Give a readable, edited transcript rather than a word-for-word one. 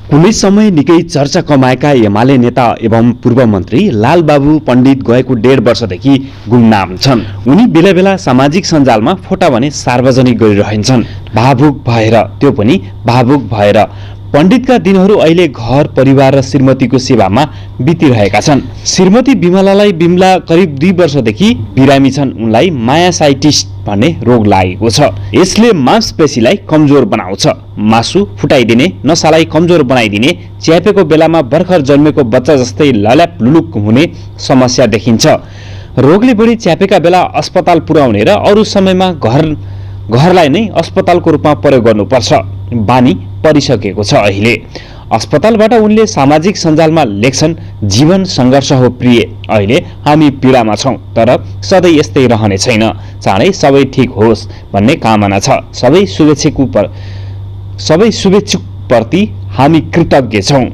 कुनै समय निकै चर्चा कमाएका एमाले नेता एवं पूर्व मन्त्री लालबाबु पण्डित गएको 1.5 वर्षदेखि गुमनाम छन्। उनी बेला बेला सामाजिक सञ्जालमा फोटा भने सार्वजनिक गरिरहन्छन्, भावुक भएर, त्यो पनि भावुक भएर। पण्डितका दिनहरू अहिले घर परिवार र श्रीमतीको सेवामा बितिरहेका छन्। श्रीमती बिमलालाई बिमला करिब 2 वर्षदेखि बिरामी छन्। उनलाई मायासाइटिस भन्ने रोग लागेको छ। यसले मांसपेशीलाई कमजोर बनाउँछ। मासु फुटाइदिने, नसालाई कमजोर बनाइदिने, च्यापेको बेलामा भर्खर जन्मेको बच्चा जस्तै लल्याप लुलुक हुने समस्या देखिन्छ। रोगले बढी च्यापेका बेला अस्पताल पुर्याउने र अरू समयमा घरलाई नै अस्पतालको रूपमा प्रयोग गर्नुपर्छ बानी परिसकेको छ। अहिले अस्पतालबाट उनले सामाजिक सञ्जालमा लेख्छन्, जीवन सङ्घर्ष हो प्रिय, अहिले हामी पीडामा छौँ, तर सधैँ यस्तै रहने छैन, चाँडै सबै ठिक होस् भन्ने कामना छ। सबै शुभेच्छुकप्रति हामी कृतज्ञ छौँ।